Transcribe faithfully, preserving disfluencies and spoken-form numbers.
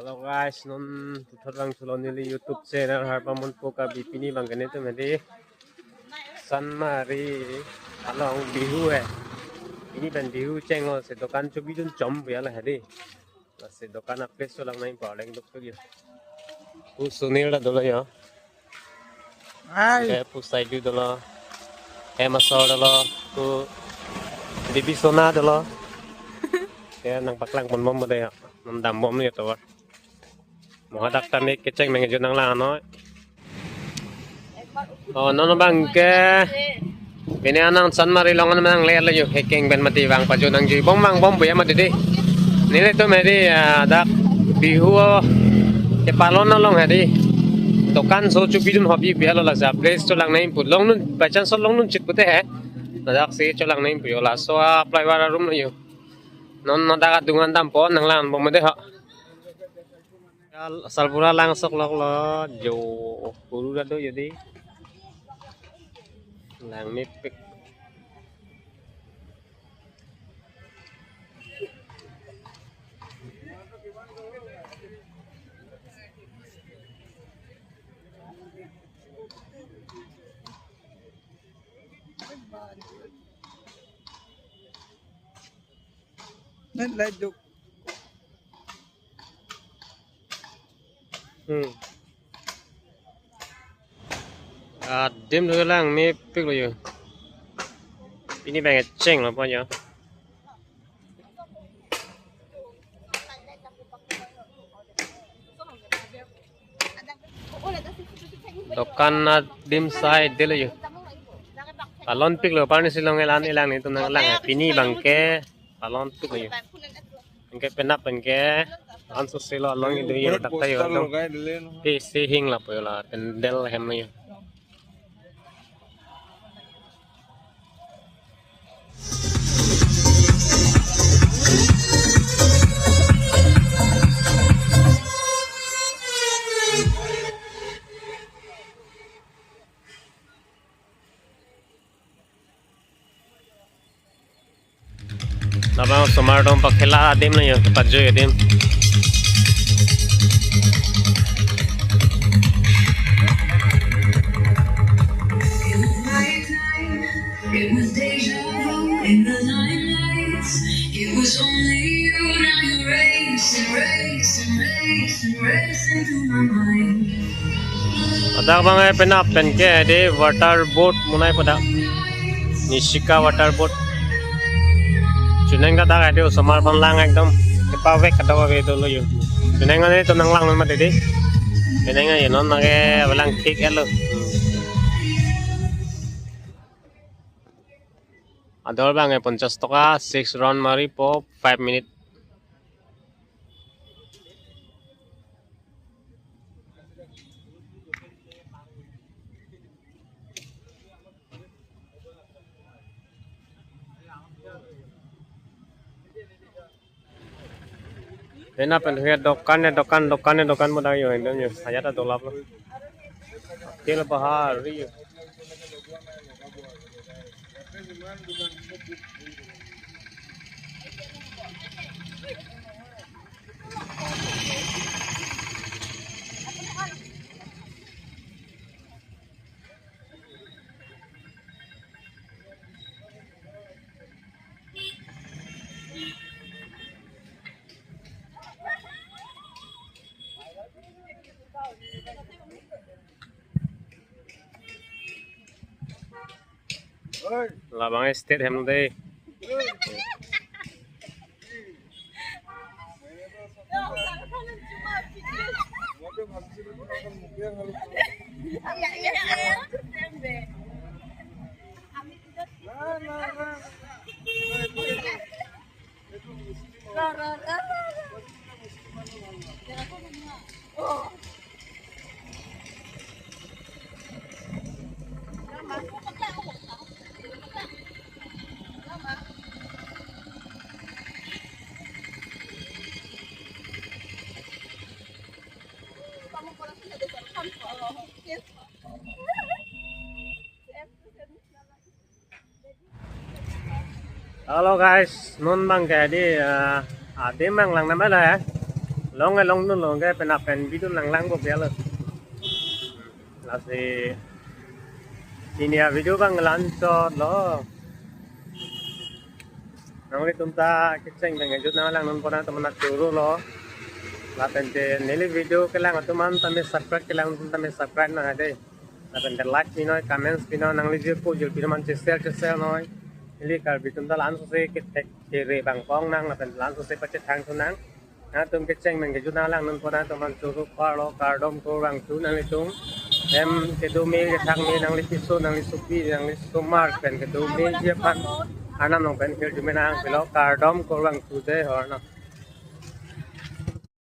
Hello guys, non puthot vangthulo neli YouTube channel Harpa Monpo Karbi. Pini abang ke netum hedi Sanmari along Bihu eh. Pini pen Bihu chenglo, lasi dokan chobidun chom biala hedi. Lasi dokan a-place cholang nangpo, leng duk tu yo. Pu Sunil ta dolo yo. Hai. Ke pu Saidu dolo. Hem Asor dolo. Pu Bibi Sona dolo. Ya nangpaklang ponbom dei ya. Nangdambom ya tovar. Mo hadak ta me kecheng mengejut nanglang noi. Oh, non abang ke. Pini anang Sanmari along an nanglelet yo, hekeng pen mati vang pajut nangjuibom vangbom puya mati dei. Nelitum hedi, ah, dak Bihu kepalon along hedi dokan so chobidun hobi bialo, lasi a-place cholang nangpo, longdun, by chance longdun chit pute he. Ladak si cholang nangpo yo, laso a-flyover arum lo yo. Non hadak adung an dampo, nanglangbom dei ho. Kal-, salpura lang sok lok lo, jo, puru ra do yo dei. Lang mepik. Net light duk. Hmm. Adim dolo, lang mepik lo yo. Pini abang chenglo pon yo. Dokan adim sai dolo yo. Palonpiklo, parni silong elan elang netum nanglang. Pini abang ke palonpiklo yo. Anke penap anke anso selo along idu yo, dak ta yo dong. Pisi hing lapu yo la, pendel hem yo. Labang osomar dong, pakhela adim lo yo, pajui adim. It was deja vu in the limelight. It was only you, now you're racing, racing, racing, racing through my mind. Ladak abang eh penap pen ke hedi water boat monai pada. Nishika water boat. Chuneng ta dak hedi osomar aphan lang ekdom kepavek kadok ave dolo yo. Chuneng netum nanglang mati dei. Chuneng yo non nangke avelang thik elo. Ador abang eh ponchas toka, six round maripo, five minute. Ena pen huya dokan ya dokan, dokan ya dokan mo dang yo, ekdom yo, saya ta dolap lo. Til bahar ri yo. Labang state hem dei. Hello guys, non abang ke hedi, eh, adim abang lang nama la ya. Long along nun long ke pen apen video nang lang bo bialo. Lasi pini a-video abang la-anchot lo. Nanglitum ta kecheng pen kejut nanglang non pona teman churu lo. Lapen te neli video kelang atum an tame subscribe, kelang atum tame subscribe nang dei. Lapen te like pinoi, comments pinoi, nangli jirpo jirpi teman share share noi. Neli Karbi atum ta la-an sose ketek kere bang pong nang, lapen la-an sose pachethang thu nang. Nangtum kecheng pen kejut nanglang non pona teman churu parlo, kardom kurvangthu nanglitum. Hem kedo me kethak me nangli piso, nangli supi, nangli somar pen kedo meji aphan Arnam along pen hirjume nangpilo, kardom kurvangthu dei ho Arnam.